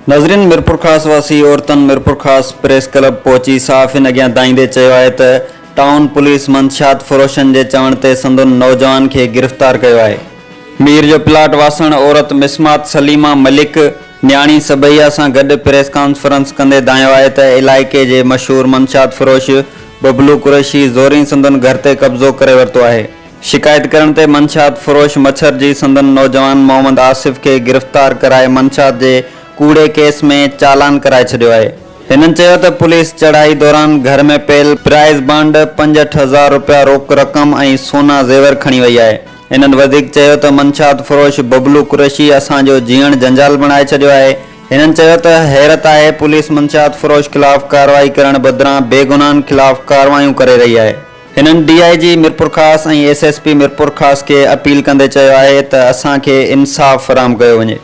ناظرين ميرپورخاص واسي عورتن ميرپورخاص پريس ڪلب پهچي صحافين اڳيان دانهيندي چيو آهي ته ٽائون پوليس منشيات فروشن جي چوڻ تي سندن نوجوان کي گرفتار ڪيو آهي. مير جو پلاٽ واسڻ عورت مسمات سليمه ملڪ نياڻي سبحيه سان گڏ پريس ڪانفرنس ڪندي دانهيو آهي ته علائقي جي مشهور منشيات فروش ببلو قريشي زورين سندن گهر تي قبضو ڪري ورتو آهي. شڪايت ڪرڻ تي منشيات فروش مڇرجي سندن نوجوان محمد آصف کي گرفتار ڪرائي منشيات جي ڪوڙي ڪيس ۾ چالان ڪرائي ڇڏيو آهي. هنن چيو ته پوليس چڙهائي دوران گهر ۾ پيل پرائز بانڊ، 65 هزار رپيا روڪ رقم ۽ سونا زيور کڻي وئي آهي. هنن وڌيڪ چيو ته منشيات فروش ببلو قريشي اسان جو جيئڻ جنجال بڻائي ڇڏيو آهي. هنن چيو ته حيرت آهي پوليس منشيات فروش خلاف ڪارروائي ڪرڻ بدران بيگناهن خلاف ڪارروايون ڪري رهي آهي. هنن D I G Mirpurkhas ۽ S S P Mirpurkhas کي اپيل ڪندي چيو آهي ته اسان کي انصاف فراهم ڪيو وڃي.